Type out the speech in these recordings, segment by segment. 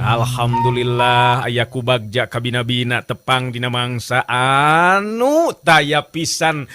Alhamdulillah aya ku bagja kabina-bina tepang dina mangsa anu taya pisan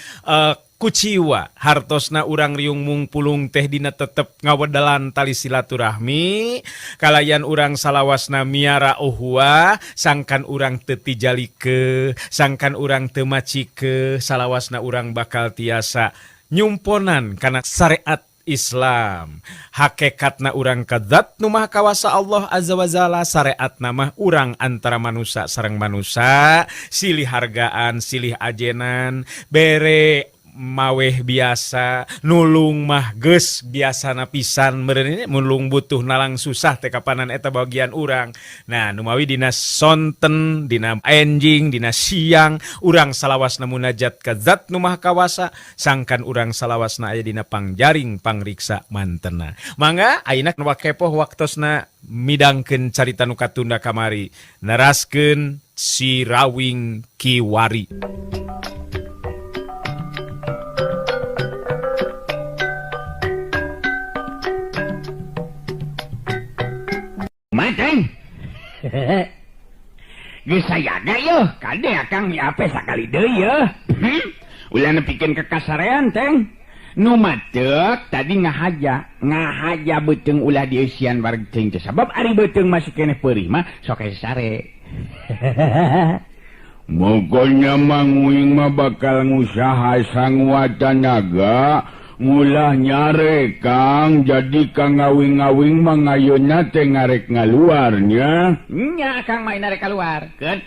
kuciwa hartosna urang riung mungpulung teh dina tetep ngawedelan tali silaturahmi kalayan urang salawasna miara uhuah sangkan urang teu tijalike sangkan urang teu macike salawasna urang bakal tiasa nyumponan kana syariat Islam. Hakekatna urang ka zat nu maha kawasa Allah Azza wa Jalla, syariatna mah urang antara manusia sareng manusia, silih hargaan, silih ajenan, bere maweh biasa, nulung mah geus biasana pisan meureun ini nulung butuh nalang susah teh kapanan eta bagian urang. Nah, numawi dina sonten, dina enjing, dina siang urang salawasna munajat ka zat nu maha kawasa, sangkan urang salawasna aya dina pangjaring pangriksa mantena. Mangga ayeuna wakepoh waktosna midangkeun carita nu katunda kamari, neraskeun Si Rawing Kiwari. Mateng. Geus sayaga yeuh, kade akang ape sakali deui yeuh. Ulah nepikeun ka kasarean teng. Nu matek tadi ngahaja beuteung ulah dieusian wareg teuing teh sabab ari beuteung masih keneh peurih mah sok sare. Pokoknya manguing mah bakal ngusaha sanguat tanaga ngulah nyare Kang, jadi Kang ngawing-ngawing mah ngayeuna teh ngarek ngaluarnya. Nya Kang mah narek kaluar. Keun.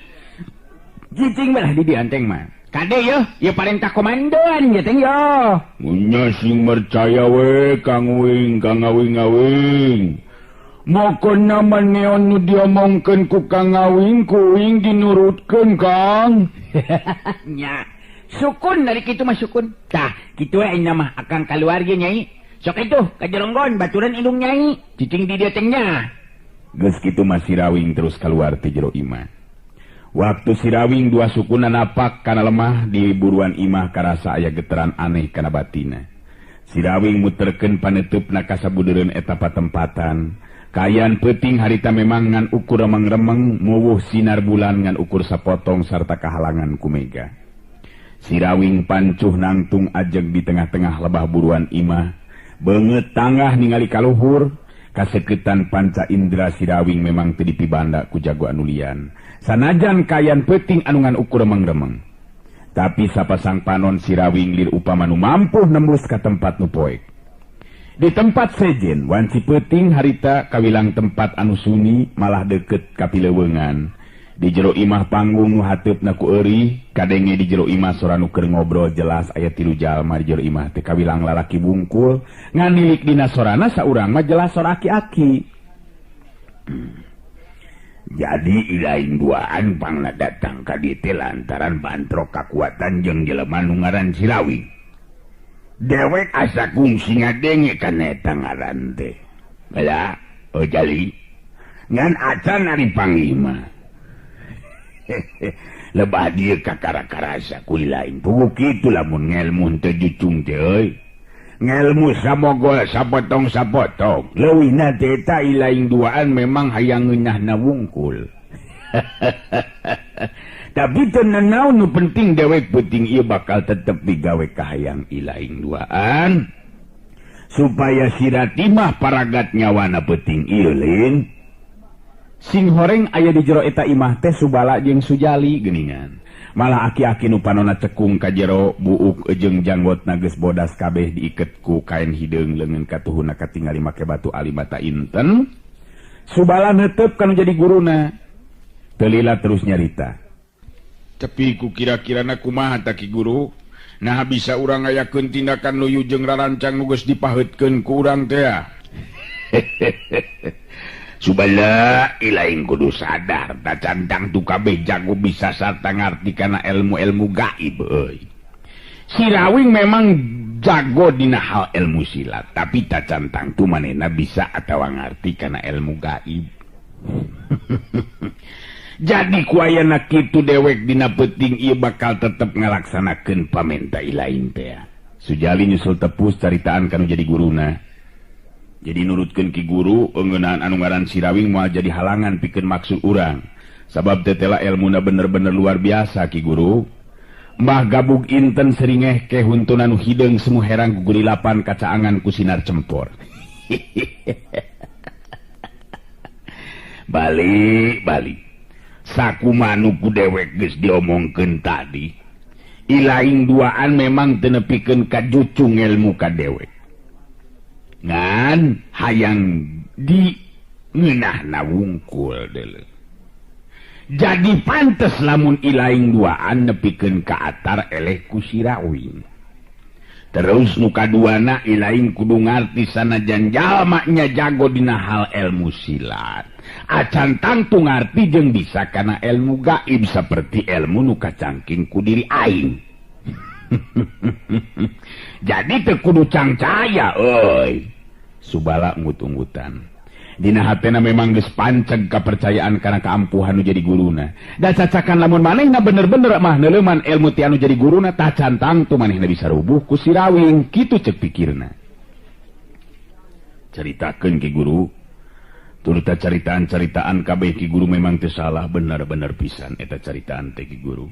Cicing belah di dieu anteng mah. Kade yeuh, ieu parentah komandoan ye teh yo. Nya sing percaya we Kang Wing, Kang ngawing-ngawing. Mokona mah neon nu diomongkeun ku Kang Ngawing kuing dinurutkeun Kang. Nya. Sukun dari kitu mah sukun. Tah, kitu we ayeuna mah akang kaluar ge nyai. Sok atuh ka jeronggon baturan indung nyai. Cicing di dieu teh nya. Geus kitu mah Si Rawing terus kaluar ti jero imah. Waktu Si Rawing dua sukuna napak kana lemah di buruan imah karasa aya geteran aneh kana batina. Si Rawing muterkeun paneutupna ka sabudeureun eta patempatan. Kaayaan peuting harita memang ngan ukur remeng-remeng muwuh sinar bulan ngan ukur sapotong sarta kahalangan ku mega. Si Rawing pancuh nangtung ajeg di tengah-tengah lebah buruan imah. Beungeut tangah ningali kaluhur, kaseketan panca indera Si Rawing memang teu dipibanda ku jago anu lian. Sanajan kaayaan peuting anu ngan ukur remeng-remeng. Tapi sapasang panon Si Rawing lir upama nu mampuh nembus ka tempat nu poek. Di tempat sejen wanci peuting harita kawilang tempat anu sunyi malah deket ka pileuweungan. Di jero imah panggung nu hateupna ku eurih, kadenge di jero imah sora nu keur ngobrol jelas aya tilu jalma di jero imah teh kawilang lalaki bungkul, nganilik dina sorana saurang mah jelas sora aki-aki. Jadi ilaing duaan pangna datang ka dieu teh lantaran bantrok kakuatan jeung jelema nu ngaran Si Rawing. Dewek asa kungsi ngadenge kana eta ngaran teh. Bala, oh jali. Ngan acan ari pangima. Lebah dieu kakara-karasa ku lain. Puguh kitu lamun ngelmu teu jucung teh euy. Ngelmu samogol sapotong-sapotong. Leuwihna teh eta ilaing duaan memang hayang ngeunahna wungkul. Tapi teu nanaon nu penting dewek penting ieu bakal tetep digawe kahayang ilaing duaan supaya si Ratimah paragat nyawana penting ieu lin. Sing horeng aya di jero eta imah teh Subala jeung Sujali geuningan. Malah aki-aki nu panona cekung ka jero buuk jeung janggotna geus bodas kabeh diiket ku kain hideung leungeun katuhuna katingali make batu ali mata inten. Subala neuteup kanu jadi guruna. Teu lila terus nyarita. Tapi ku kira-kirana kumaha ta Ki Guru? Nah bisa urang ngayakeun tindakan luyu jeung rarancang nu geus dipaheutkeun ku urang teh. Subala ilaing kudu sadar ta cantang tu kabeh jago bisa sarta ngarti kana ilmu-ilmu gaib euy. Si Rawing memang jago dina hal ilmu silat, tapi ta cantang tu manehna bisa atawa ngarti kana ilmu gaib. Jadi kuayana kitu dewek dina peuting ieu bakal tetep ngalaksanakeun pamenta ilaing teh. Sujali nyusul tepus caritaan kanu jadi guruna. Jadi nurutkeun ki guru ngeunaan anu ngaran Sirawing moal jadi halangan pikeun maksud urang. Sabab tetela elmuna bener-bener luar biasa ki guru. Mbah Gabug Inten seringeh ke huntuna nu hideung semu herang gugurilapan kacaangan ku sinar cempor. Balik balik. Sakumanu ku dewek geus diomongkeun tadi. Ilaing duaan memang teu nepikeun ka jucung ilmu ka dewek. Ngan hayang di ngeunahna wungkul deuleu. Jadi pantes lamun ilaing duaan nepikeun ka atar eleh ku Sirawing. Terus nu kaduana ilaing kudu ngarti sanajan jalma nya jago dina hal ilmu silat. Acan tangtu ngarti jeung bisa kana ilmu gaib seperti ilmu nu kacangking ku diri aing. Jadi teu kudu cangcaya euy. Subala ngut-unggutan. Dina hatena memang geus panceg kapercayaan kana kaampuhan nu jadi guruna. Da cacakan lamun manehna bener-bener mah neuleuman ilmu ti anu jadi guruna tacan tangtu manehna bisa rubuh ku Sirawing, kitu ceuk pikirna. Caritakeun ki guru. Turuta caritaan-caritaan kabeh ki guru memang teu salah, bener-bener pisan eta caritaan teh ki guru.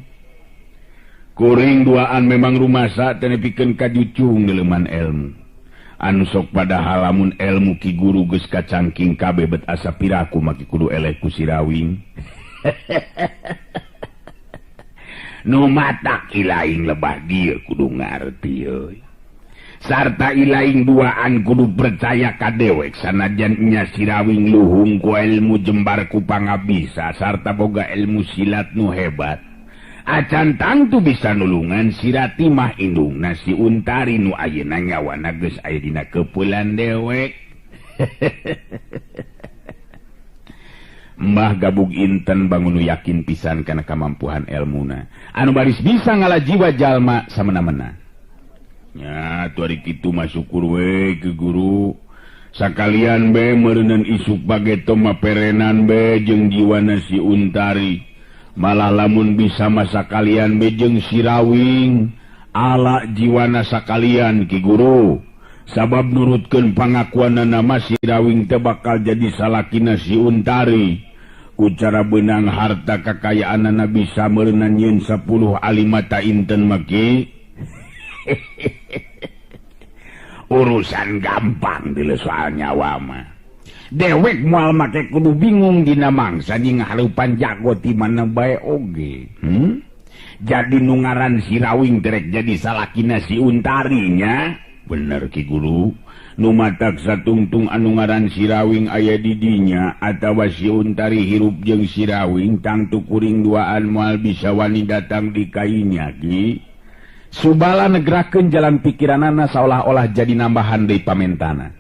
Kuring duaan memang rumasa teu nepikeun ka jucung neuleuman ilmu. Anu sok padahal lamun ilmu ki guru geus kacangking kabeh bet asa piraku maki kudu eleh ku Sirawing. Nu matak ilaing lebah dieu kudu ngarti euy. Sarta ilaing duaan kudu percaya ka dewek sanajan nya Sirawing luhung ku ilmu jembar ku pangabisa sarta boga ilmu silat nu hebat. Acan tangtu bisa nulungan Sirati mah indungna si Untari nu ayeuna nyawana geus aya dina keupulan dewek. Mbah Gabug Inten bangun nu yakin pisan kana kamampuhan elmuna. Anu baris bisa ngalajiwa jalma samena-mena. Nya tuh ari kitu mah syukur we ke guru. Sakalian be meureunan isuk bageto mah perenan be jeung jiwana si Untari. Malah lamun bisa masa kalian bejeng Sirawing ala jiwana sakalian ki guru. Sabab nurutkeun pangakuanana mah Sirawing teh bakal jadi salakina si Untari. Ku cara beunang harta kakayaanana bisa meureunan nyeun 10 alimata inten mah ki. Urusan gampang deuleu soal nyawa mah. Dewek moal make kudu bingung dina mangsa jeung hareupan jago ti mana bae oge. Jadi nu ngaran Sirawing derek jadi salakina si Untari nya. Bener ki guru. Nu matak satungtung anu ngaran Sirawing aya di dinya atawa si Untari hirup jeung Sirawing tangtu kuring duaan moal bisa wani datang di kainya ki. Subala negrakeun jalan pikiranana saolah-olah jadi nambahan deui pamentana.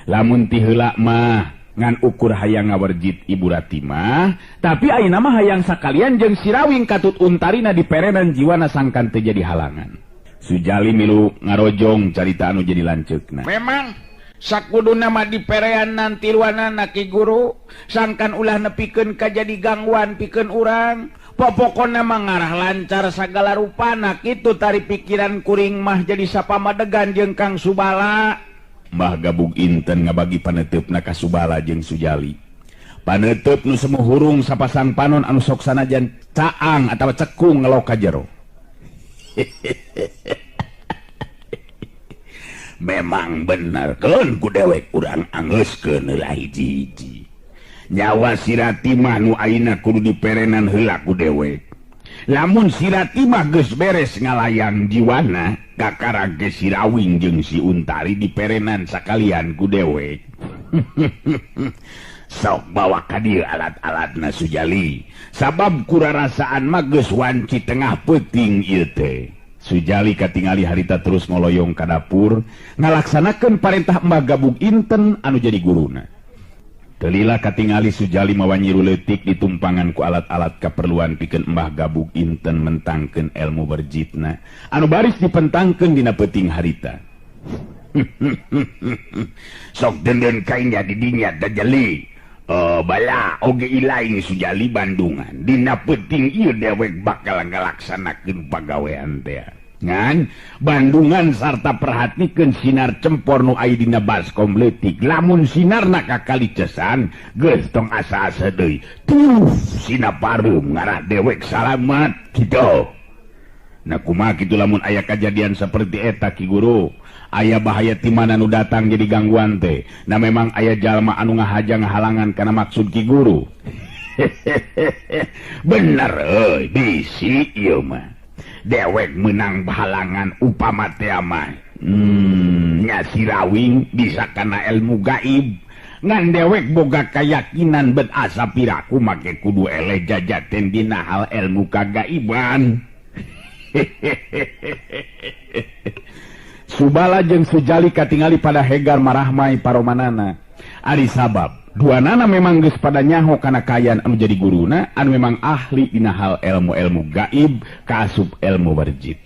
Lamun ti heula mah ngan ukur hayang ngawerjit Ibu Rati mah, tapi ayeuna mah hayang sakalian jeung Sirawing katut Untarina diperenan jiwana sangkan teu jadi halangan. Sujali milu ngarojong carita anu jadi lanceukna. Memang sakuduna mah dipereanan tiluanana ki guru, sangkan ulah nepikeun ka jadi gangguan pikeun urang. Popokona mah ngarah lancar sagala rupana kitu tari pikiran kuring mah jadi sapamadegan jeung Kang Subala. Mbah Gabug Inten ngabagi paneuteup ka Subala jeung Sujali. Paneuteub nu semu hurung sapasang panon anu sok sanajan caang atawa cekung ngelok ka jero. Memang bener keun ku dewek urang anggeuskeun heula hiji-hiji. Nyawa Sirati mah nu ayeuna kudu diperenan heula ku dewek. Lamun Sirati mah geus beres ngalayang jiwana, kakara ge Sirawing jeung si Untari diperenan sakalian ku dewek. Sok bawa ka dieu alat-alatna Sujali. Sabab kurarasaan mah geus wanci tengah peuting ieu teh. Sujali katingali harita terus ngoloyong ka dapur ngalaksanakeun parentah Mbah Gabug Inten anu jadi guruna. Telila katingali Sujali mawa nyiru leutik ditumpangan ku alat-alat kaperluan pikeun Mbah Gabug Inten mentangkeun ilmu berjitna anu baris dipentangkeun dina peuting harita. Sok denden kainnya di dinya dajali. Bala oge ilaing Sujali Bandungan dina peuting ieu dewek bakal ngalaksanakeun pagawean teh. Ngan Bandungan sarta perhatikeun sinar cempor nu aya dina baskom leutik. Lamun sinarna kakalicesan geus tong asa-asa deui. Tuh sina pareum ngarah dewek salamat kitu. Nah kumaha kitu lamun aya kajadian seperti eta Ki Guru? Aya bahaya ti mana nu datang jadi gangguan teh. Nah memang aya jalma anu ngahaja ngahalangan kana maksud Ki Guru. Bener euy, bisi ieu mah. Dewek menang halangan upama teh mah. Nya si Rawing bisa kana ilmu gaib. Ngan dewek boga kayakinan bet asa piraku make kudu eleh jajaten dina hal ilmu kagaiban. Subala jeung Sujali katingali pada hegar marahmai paromanana. Ari sabab duanana memang geus pada nyaho kana kayan anu jadi guruna anu memang ahli dina hal ilmu-ilmu gaib kaasup ilmu warjit.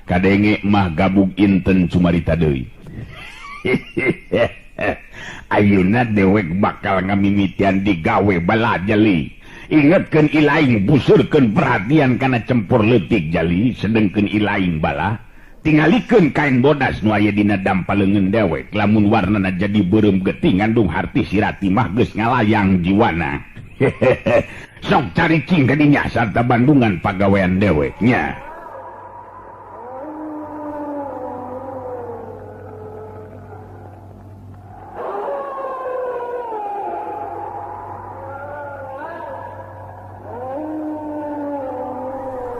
Kadenge mah gabug inten cumarita deui. Ayeuna dewek bakal ngamimitian digawe bala jali. Ingetkeun ilaing busurkeun perhatian kana cempur leutik jali sedengkeun ilaing bala. Tingalikeun kain bodas nu aya dina dampa leungeun dewek lamun warnana jadi beureum getih ngandung harti sirati mah geus ngalayang jiwana. Sok caricing ka dinya sarta bandungan pagawean dewek nya.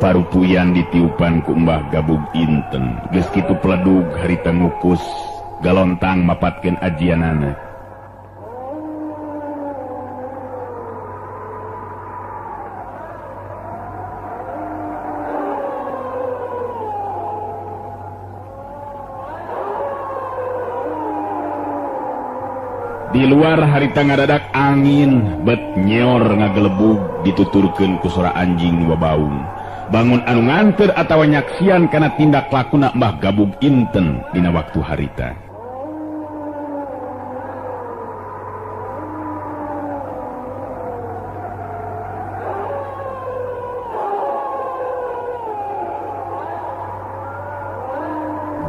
Parupuyan ditiupan ku Mbah Gabug Inten geus kitu peledug harita ngukus galontang mapatkeun ajianana. Di luar harita ngadadak angin bet nyeor ngagelebug dituturkeun ku sora anjing nu babaung. Bangun anu nganter atawa nyaksian kana tindak lakuna Mbah Gabug Inten dina waktu harita.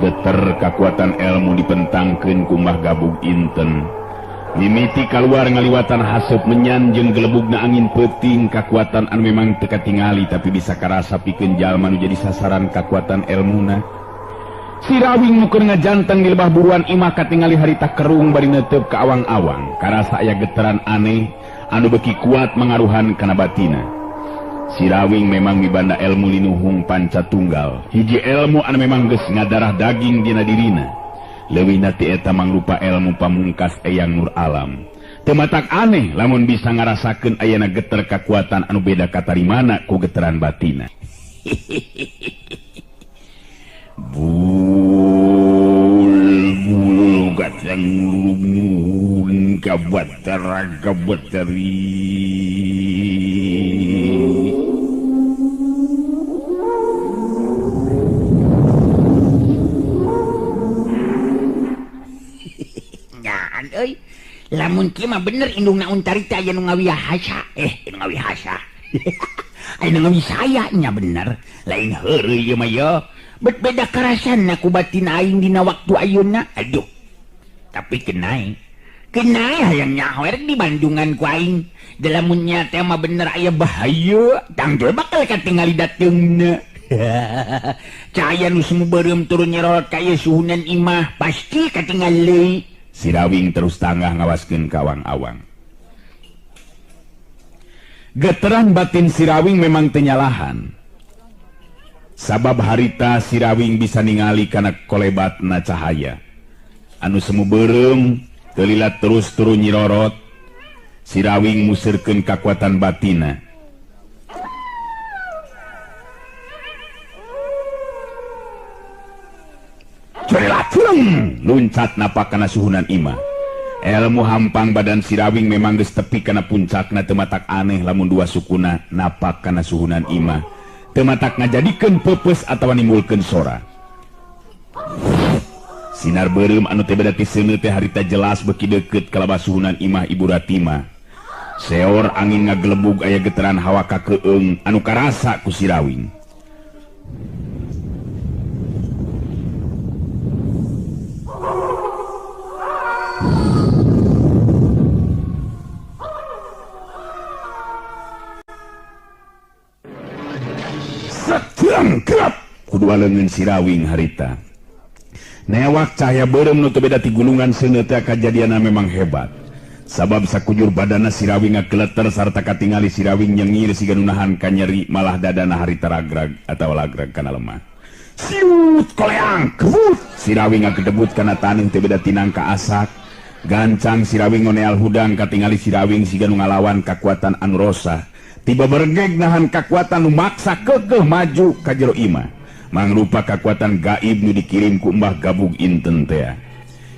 Geter kakuatan ilmu dipentangkeun ku Mbah Gabug Inten. Mimiti kaluar ngaliwatan haseup menyan jeung gelebugna angin peuting kakuatan anu memang teu katingali tapi bisa karasa pikeun jalma nu jadi sasaran kakuatan elmuna. Si Rawing nu keur ngajanteng di lebah buruan imah katingali harita kerung bari neuteup ka awang-awang karasa aya getaran aneh anu beuki kuat mangaruhan kana batina. Si Rawing memang mibanda elmu linuhung panca tunggal, hiji elmu anu memang geus ngadarah daging dina dirina. Leuwihna ti eta mangrupa elmu pamungkas Eyang Nur Alam. Teu matak aneh lamun bisa ngarasakeun ayana geter kakuatan anu beda katarimana ku geteran batina. Bul bul kacang lumun kabatara kabatari. Euy, lamun kieu mah bener indungna Untarita aya nu ngawihasa. Nu ngawihasa. Aya nu ngawisaya nya bener. Lain heureuy ieu mah ye. Bet beda karasanna ku batin aing dina waktu ayeuna. Aduh. Tapi kenae. Kenae hayang nyaho erek di Bandungan ku aing. Da lamun nya teh mah bener aya bahaya, tangtu bakal katingali dateungna. Cahaya nu semu beureum turun nyerot ka ieu suhunan imah pasti katingali. Si Rawing terus tanggah ngawaskeun ka awang-awang. Geteran batin si Rawing memang teu nyalahan. Sabab harita si Rawing bisa ningali kana kolebatna cahaya. Anu semu beureum teu lila terus turun nyirorot. Si Rawing museurkeun kakuatan batina. Luncat napak kana suhunan imah. Elmu hampang badan si Rawing memang geus tepi kana puncakna teu matak aneh lamun dua sukuna napak kana suhunan imah. Teu matak ngajadikeun peupeus atawa nimbulkeun sora. Sinar beureum anu teu beda ti seuneu teh harita jelas beuki deukeut ka labah suhunan imah Ibu Ratima. Seor angin ngagelebug aya getaran hawa kakeung anu karasa ku si Rawing. Sek ceung kerap kudua leungeun Sirawing harita. Newak cahaya beureum nu teu beda ti gulungan seuneu teh kajadianna memang hebat. Sabab sakujur badana Sirawing ngageleter sarta katingali Sirawing nyengir siga nu nahan kanyeri malah dadana harita ragrag atawa lagrag kana lemah. Siut koleang kebut Sirawing ngagedebut kana taneuh teu beda tinang ka asak. Gancang Sirawing ngoneal hudang katingali Sirawing siga nu ngalawan kakuatan anu rosa. Tiba bergeg nahan kakuatan nu maksa keukeuh maju ka jero imah. Mangrupa kakuatan gaib nu dikirim ku Mbah Gabug inten teh.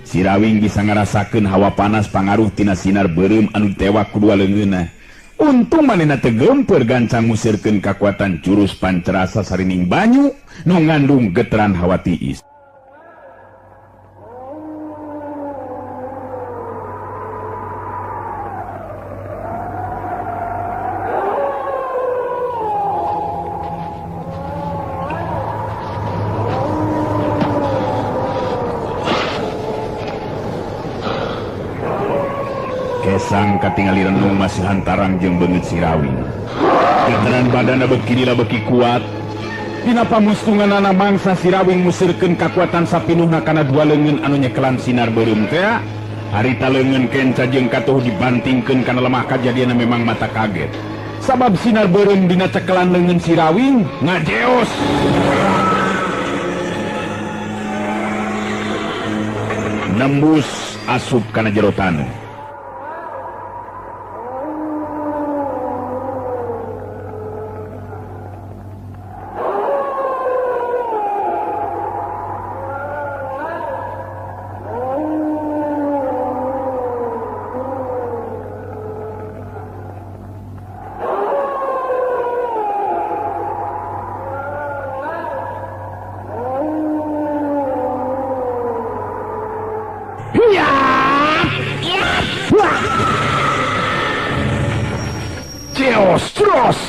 Sirawing bisa ngarasakeun hawa panas pangaruh tina sinar beureum anu ditewak ku dua leungeunna. Untung manehna teu geumpeur gancang ngusirkeun kakuatan jurus pancerasa sarining banyu nu ngandung geteran hawa tiis. Kesang katingali renung masih hantarang jeung beungeut Sirawing. Getaran badana beuki lila beuki kuat. Dina pamustunganana mangsa Sirawing musirkeun kakuatan sapinuhna kana dua leungeun anu nyekelan sinar beureum teh. Harita leungeun kenca jeung katuh dibantingkeun kana lemah kajadianna memang mata kaget. Sabab sinar beureum dina cekelan leungeun Sirawing ngajeos. Nembus asup kana jero taneuh.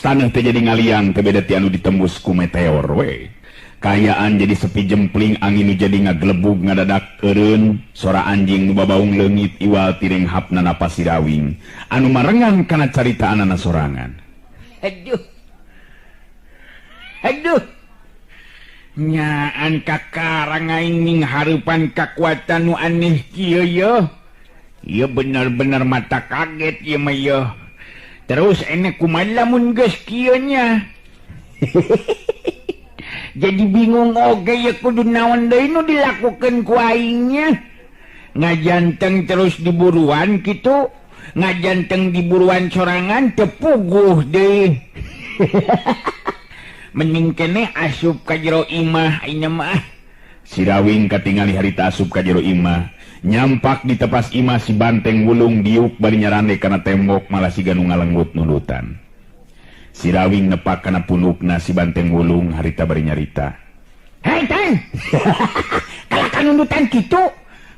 Taneuh teh jadi ngaliang teh beda ti anu ditembus ku meteor we. Kayaan jadi sepi jempling angin nu jadi ngagelebug ngadadak eureun sora anjing nu babaung leungit iwal tiring hapna napas Sirawing anu marengan kana caritaanana sorangan. Aduh. Aduh. Nyaan kakarang aing ning hareupan kakuatan nu aneh kieu yeuh. Ieu bener-bener mata kaget ieu mah yeuh. Terus enek kumaha lamun geus kieu nya. Jadi bingung oge ya kudu naon deui nu dilakukeun ku aing nya. Ngajanteng terus diburuan kitu, ngajanteng diburuan sorangan teu puguh deui. Mending keneh asup ka jero imah aing mah. Sirawing katingali harita asup ka jero imah. Nyampak di tepas imah si banteng wulung diuk bari nyarande kana tembok malah siga nu ngalenggut nundutan. Sirawing nepak kana punukna si banteng wulung harita bari nyarita. Hei teng. Kalahkan nundutan kitu.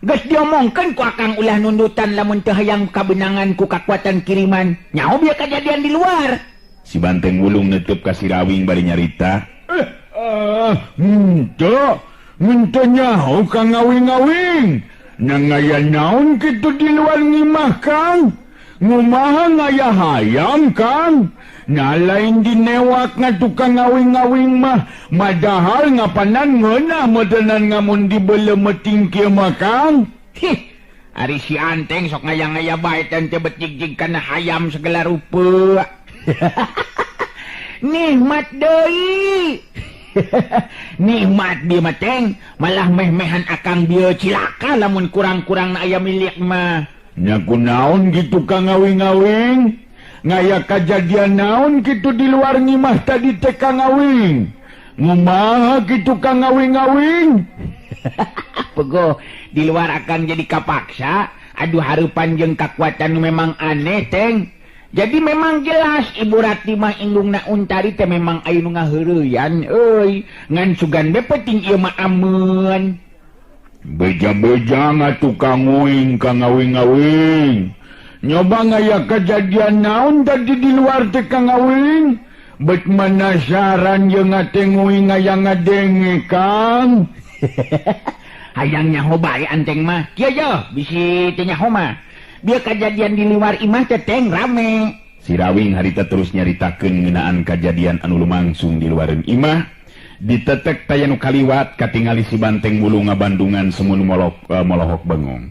Geus diomongkeun ku akang ulah nundutan lamun teu hayang kabenangan ku kakuatan kiriman. Nyaho bieu kajadian di luar. Si banteng wulung neuteub ka Sirawing bari nyarita. Henteu, henteu nyaho ka ngawing-ngawing. Nang ngaya naon kitu di luar ngimah Kang? Ngumaha ngaya hayam Kang? Nah lain dinewak ngatukang ngawing-ngawing mah. Madahal ngapanan ngeunah medenan ngamun dibeleumeting kieu mah Kang. Hih, ari si Anteng sok ngaya-ngaya bae teh teu betig-jig kana hayam segala rupa. Nikmat deui. Nikmat bieu mah teng, malah meh-mehan akang bieu cilaka lamun kurang-kurang na aya milik mah. Nya kunaon kitu Kang ngawing-ngawing? Ngaya kajadian naon kitu di luar ngimah tadi teh Kang ngawing? Ngumaha kitu Kang ngawing-ngawing? Pego di luar akan jadi kapaksa. Aduh hareupan jeung kakuatan nu memang aneh teng. Jadi memang jelas Ibu Rati mah indungna Untari teh memang aya nu ngaheureyan euy. Ngan sugan be penting ieu mah ameun. Beja-beja ngatuh Kang Uing Kang ngawing-ngawing. Nyoba ngaya kejadian naon tadi di luar teh Kang ngawing? Bet manasaran jeung ngatenguing ngaya ngadenge Kang. Hayang nyaho bae Anteng mah. Kieu ye bisi teu nyaho mah. Bieu kajadian di luar imah teh teng rame. Sirawing harita terus nyaritakeun ngeunaan kajadian anu lumangsung di luareun imah. Ditetek taya nu kaliwat katingali si Banteng Wulung ngabandungan semun molohok bengong.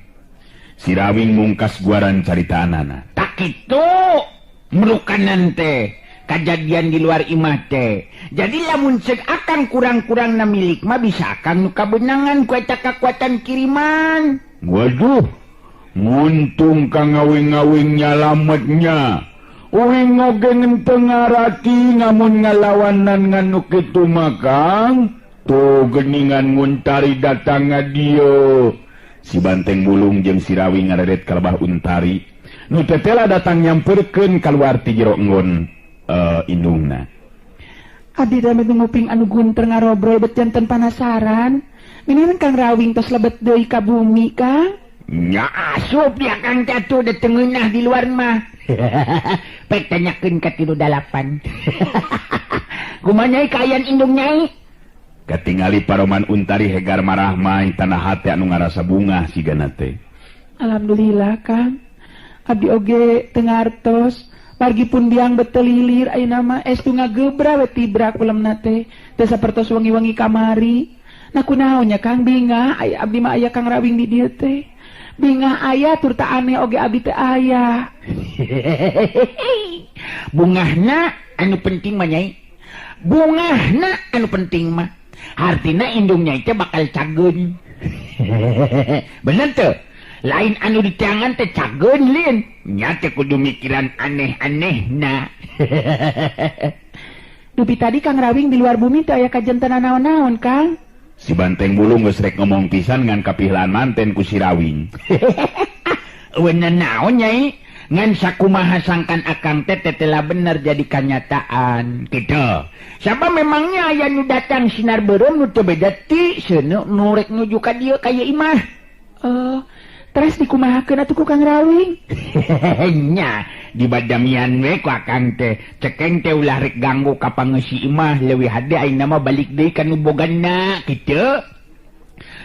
Sirawing mungkas guaran caritaanana. Tak kitu merukanan teh kajadian di luar imah teh. Jadi lamun ceuk akang kurang-kurang na milik mah bisa akang nu kabeunangan ku eta kakuatan kiriman. Waduh, nguntung kang ngawing-ngawing nyalametnya. Uing oge ngenteu ngarati ngamun ngalawanan ngan nu kitu mah Kang. Tuh geningan Nguntari datang ngadieu. Si Banteng Wulung jeung Sirawing ngareret ka lebah Untari. Nu tetela datang nyamperkeun kaluar ti jero enggon indungna. Abdi rame nguping anu gunter ngarobrol bet janten panasaran. Miniman Kang Rawing tos lebet deui ka bumi Kang. Nya asup ya Kang catu da teu ngeunah di luar mah. Pek tanyakeun ka 38. Kumaha nyai kaayaan indung nyai? Katingali paroman Untari hegar marahmai tanah hate anu ngarasa bungah sigana teh. Alhamdulillah Kang. Abdi oge teu ngartos. Pargi pun biang betelilir ayeuna mah estu ngagebra we tibrak ulemna teh. Teu sapertos wengi-wengi kamari. Nah kunaon nya Kang bingah aya abdi mah aya Kang Rawing di dieu teh. Bingah aya turta aneh oge abdi teh aya. Bungahna anu penting mah nyai. Bungahna anu penting mah. Hartina indung nyai teh bakal cageun. Bener teu? Lain anu di tangan teh cageun lin. Nya teh kudu mikiran aneh-anehna. Dupi tadi Kang Rawing di luar bumi teh aya kajantenan naon-naon Kang? Si Banteng Wulung geus rek ngomong pisan ngan kapihelaan manten ku si Rawing. Eueun naon nyai? Ngan sakumaha sangkan akang teh tetela bener jadi kanyataan kitu. Sabab memangnya aya nu datang sinar beureum nu teu beda ti seuneu nu rek nuju ka dieu ka ieu imah. Oh, terus dikumahakeun atuh ku Kang Rawing? Nya, dibadamian we ku akang teh. Cekeng teh ulah rek ganggu ka pangeusi imah leuwih hade ayeuna mah balik deui ka nu bogana kitu.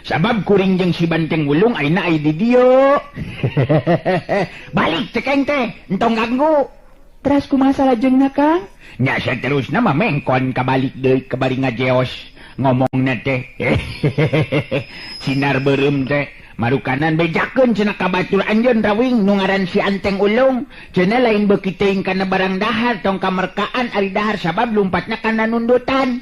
Sabab kuring jeung si Banteng Wulung ayeuna aya di dieu. Balik cekeng teh, entong ganggu. Terus kumaha salajengna Kang? Nya saterusna mah mengkon kabalik deui ka bari ngajeos ngomongna teh. Sinar beureum teh marukanan bejakeun cenah ka batur anjeun Rawing nu ngaran si Anteng Ulung. Cenah lain beuki teuing kana barang dahar tong kamerkaan ari dahar sabab lumpatna kana nundutan.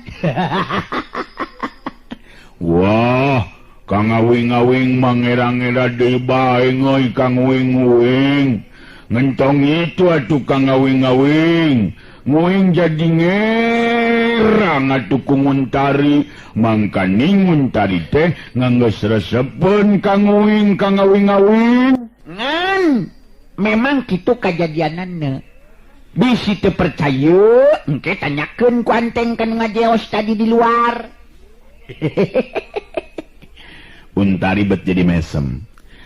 Wah, Kang Awing-awing mangera-ngera deui bae euy Kang Wing-wing. Ngentong itu atuh Kang Awing-awing. Nguing jadi ngerang atuh ku Nguntari. Mangkaning Nguntari teh nganggeus resepeun Kang Wing, Kang Awing-awing. Ngan, memang kitu kajadianana. Bisi teu percaya, engke tanyakeun ku Anteng kan ngajeos tadi di luar. Untari bet jadi mesem.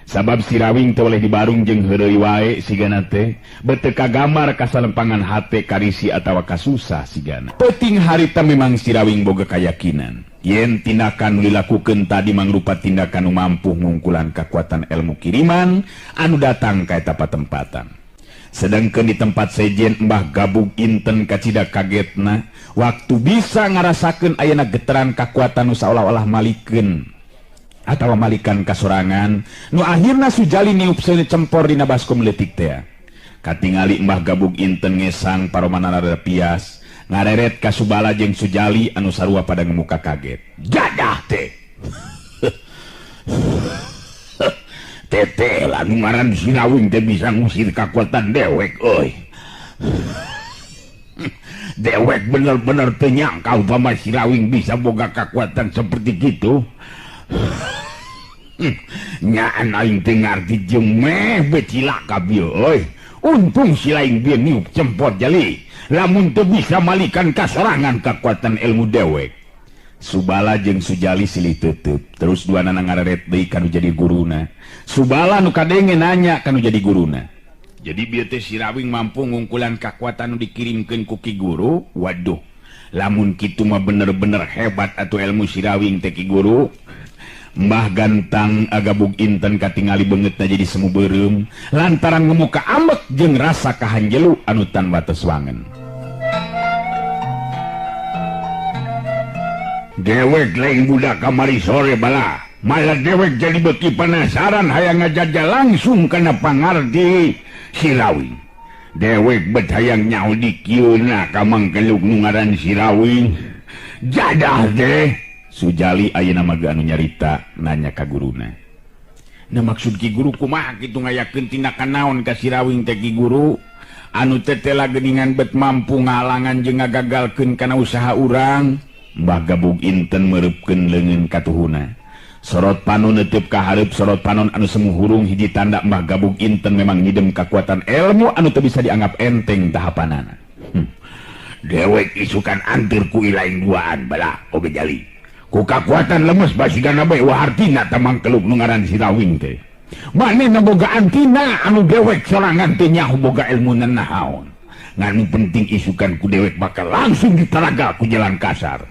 Sabab Sirawing teu oleh dibarung jeung heureuy wae sigana teh, bet teu kagamar kasalempangan hate karisi atawa kasusah sigana. Peuting harita memang Sirawing boga kayakinan yen tindakan nu dilakukeun tadi mangrupa tindakan nu mampu ngungkulan kakuatan ilmu kiriman anu datang ka eta patempatan. Sedangkan di tempat sejen Mbah Gabug inten kacida kagetna waktu bisa ngarasakeun ayana getaran kakuatan nu saolah-olah malikeun atawa malikan kasorangan nu akhirna Sujali niup seuneu cempor dina baskom leutik teh. Katingali Mbah Gabug inten ngesang paromanana rada pias ngareret ka Subala jeung Sujali anu sarua pada ngemuka kaget. Jadah teh. Teteh lah nu ngaran Sirawing teh bisa ngusir kakuatan dewek euy. Dewek bener-bener teu nyangka upama Sirawing bisa boga kakuatan seperti kitu. Nyaan aing teu ngarti jeung meh becilaka bieu euy. Untung si laing bieu niup cempot jali. Lamun teu bisa malikan kasorangan kakuatan ilmu dewek. Subala jeung Sujali silih teuteub. Terus duanana ngareret deui kanu jadi guruna. Subala nu kadenge nanya kanu jadi guruna. Jadi bieu teh Sirawing mampu ngungkulan kakuatan nu dikirimkeun ku Ki Guru. Waduh, lamun kitu mah bener-bener hebat atuh ilmu Sirawing teh Ki Guru. Mbah Gantang agabug inten katingali beungeutna jadi semu beureum lantaran ngemuka ambek jeung rasa kahanjelu anu tan wates wangen. Dewek lain budak kamari sore bala, malah dewek jadi beki penasaran hayang ngajajah langsung kana pangarti Sirawing. Dewek bet hayang nyaho di kieuna ka mangkeluk nu ngaran Sirawing. Jadah teh. Sujali ayeuna mah anu nyarita nanya ka guruna. Nah maksud ki guru kumaha kitu ngayakeun tindakan naon ka Sirawing teh ki guru? Anu tetela geuningan bet mampu ngalangan jeung ngagagalkeun kana usaha urang. Mbah Gabug Inten mereupkeun leungeun katuhuna. Sorot panon neuteub ka hareup sorot panon anu semu hurung hiji tanda Mbah Gabug Inten memang ngidem kakuatan ilmu anu teu bisa dianggap enteng tahapanana. Dewek isukan anteur ku ilaing duaan bala oge jali. Ku kakuatan lemes basigana bae wahartina tamang keluk nu ngaran Sirawing teh. Manehna boga antina anu dewek sorangan teh nyaho boga ilmu nanaon. Ngan penting isukan ku dewek bakal langsung ditaraga ku jalan kasar.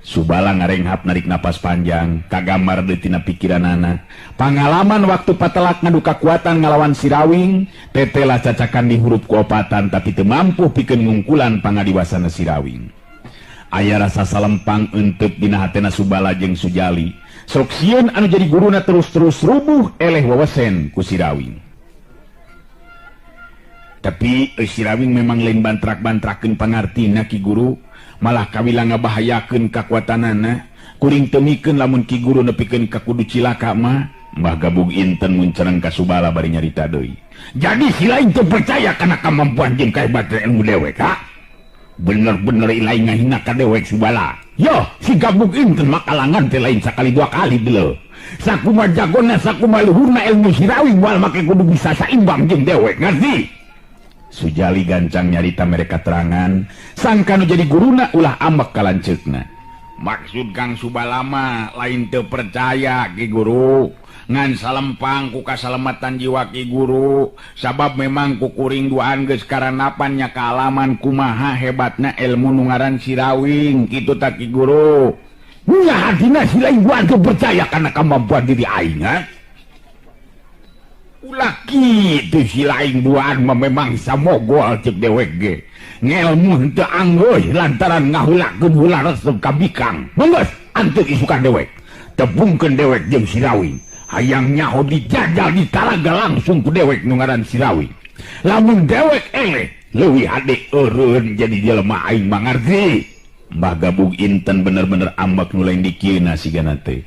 Subala ngarenghap narik napas panjang, kagambar deui tina pikiranana. Pangalaman waktu patelak ngadu kakuatan ngalawan Sirawing, tetela cacakan di hurup kuopatan tapi teu mampu pikeun ngungkulan pangadiwasana Sirawing. Aya rasa salempang enteup dina hatena Subala jeung Sujali. Sok sieun anu jadi guruna terus-terus rubuh eleh wewesen ku Sirawing. Tapi Sirawing memang lain bantrak-bantrakeun pangartina ki guru, malah kawila ngabahayakeun kakuatanana. Kuring temikeun lamun ki guru nepikeun ka kudu cilaka mah. Mbah Gabug Inten muncereng ka Subala bari nyarita deui. Jadi si lain teu percaya kana kamampuan jeung kahebatan ilmu dewek ha? Bener-bener lain ngahina ka dewek Subala. Yo, si Gabug Inten makalangan teh lain sakali dua kali deuleu. Sakuma jagona sakuma luhurna ilmu Sirawing moal make kudu bisa saimbang jeung dewek, ngerti? Sujali gancang nyarita mereka terangan, sangka nu jadi guruna ulah ambek kalanceukna. Maksud Kang Subala mah lain teu percaya ki guru, ngan salempang ku kasalamatan jiwa ki guru, sabab memang ku kuring duaan geus karanapan nya kaalaman kumaha hebatna ilmu nu ngaran Sirawing kitu ta ki guru. Nya hatina si lain duaan teu percaya kana kamampuan diri aing ha? Ulah kitu si lain duaan mah memang samogol cek dewek ge. Ngelmu henteu anggeus lantaran ngahulakeun hula resep ka bikang. Menggeus anteuk isukan dewek. Tepungkeun dewek jeung Sirawing. Hayang nyaho dijajal ditaraga langsung ku dewek nu ngaran Sirawing. Lamun dewek eleh leuwih hade eureun jadi jelema aing mangarti. Mbah Gabug Inten bener-bener ambek nu lain dikieuna sigana teh.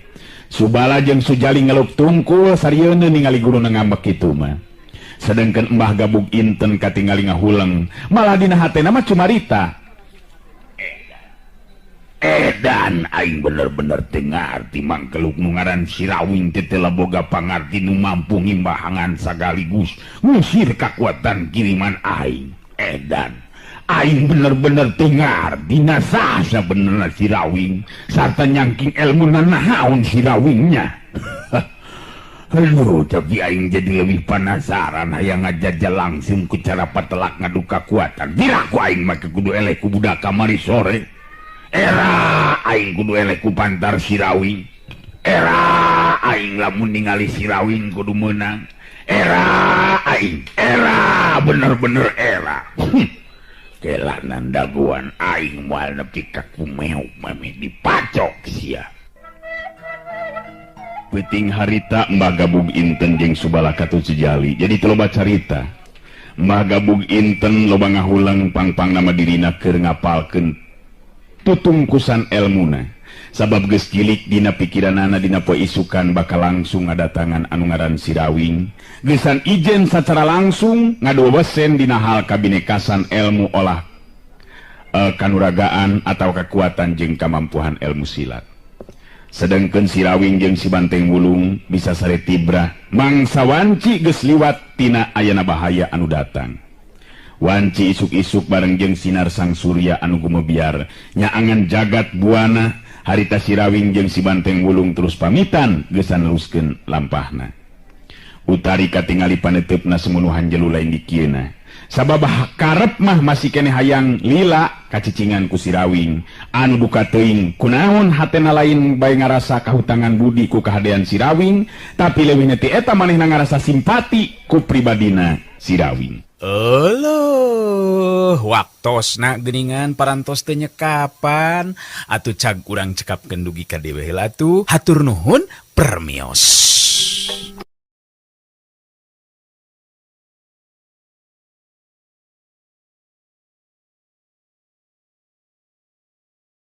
Subala jeung Sujali ngelup tungkul sarieuna ningali guruna ngambek kitu mah. Sedangkan Mbah Gabug Inten katingali ngahuleng, malah dina hatena mah cumarita. Edan aing bener-bener teu ngarti mangkeluk nu ngaran Sirawing teh teu boga pangarti nu mampu ngimbahangan sagaligus ngusir kakuatan kiriman aing. Edan aing bener-bener teu ngarti saha sabenerna Sirawing sarta nyangking ilmu nanaon Sirawingnya. Aduh, tapi aing jadi lebih penasaran hayang ngajajah langsung ku cara patelak ngadu kakuatan. Diraku aing make kudu eleh ku budak kamari sore. Era aing kudu eleh ku pantar Sirawing. Era aing lamun ningali Sirawing kudu meunang. Era aing, era bener-bener era. Kelanan daguan aing moal nepi ka kumeuk mameh dipacok sia. Peuting harita Mbah Gabug Inten jeung Subala katut Sujali jadi teu loba carita. Mbah Gabug Inten loba ngahuleng pangpang nama dirina keur ngapalkeun tutungkusan elmuna. Sabab geus cilik dina pikiranana dina poe isukan bakal langsung ngadatangan anu ngaran Sirawing. Geusan ijen sacara langsung ngaduwesen dina hal kabinekasan ilmu olah kanuragaan atau kekuatan jeung kamampuhan ilmu silat. Sedangkan Sirawing jeung si Banteng Wulung bisa sare tibrah mangsa wanci geus liwat tina ayana bahaya anu datang. Wanci isuk-isuk bareng jeung sinar sang surya anu gumebiar nyaangan jagat buana. Harita Sirawing jeung si Banteng Wulung terus pamitan geusan neruskeun lampahna. Utari katingali paneuteup semenuhan jelu lain dikieuna. Sabab karep mah masih keneh hayang lila kacicingan ku Sirawing. Anu duka teuing kunaon hatena lain bae ngarasa kahutangan budi ku kahadean Sirawing, tapi leuwihna ti eta manehna ngarasa simpati ku pribadina Sirawing. Euleuh, waktosna geuningan parantos teu nyekapan. Atuh cag urang cekapkeun dugi ka dieu heula atuh. Hatur nuhun, permios.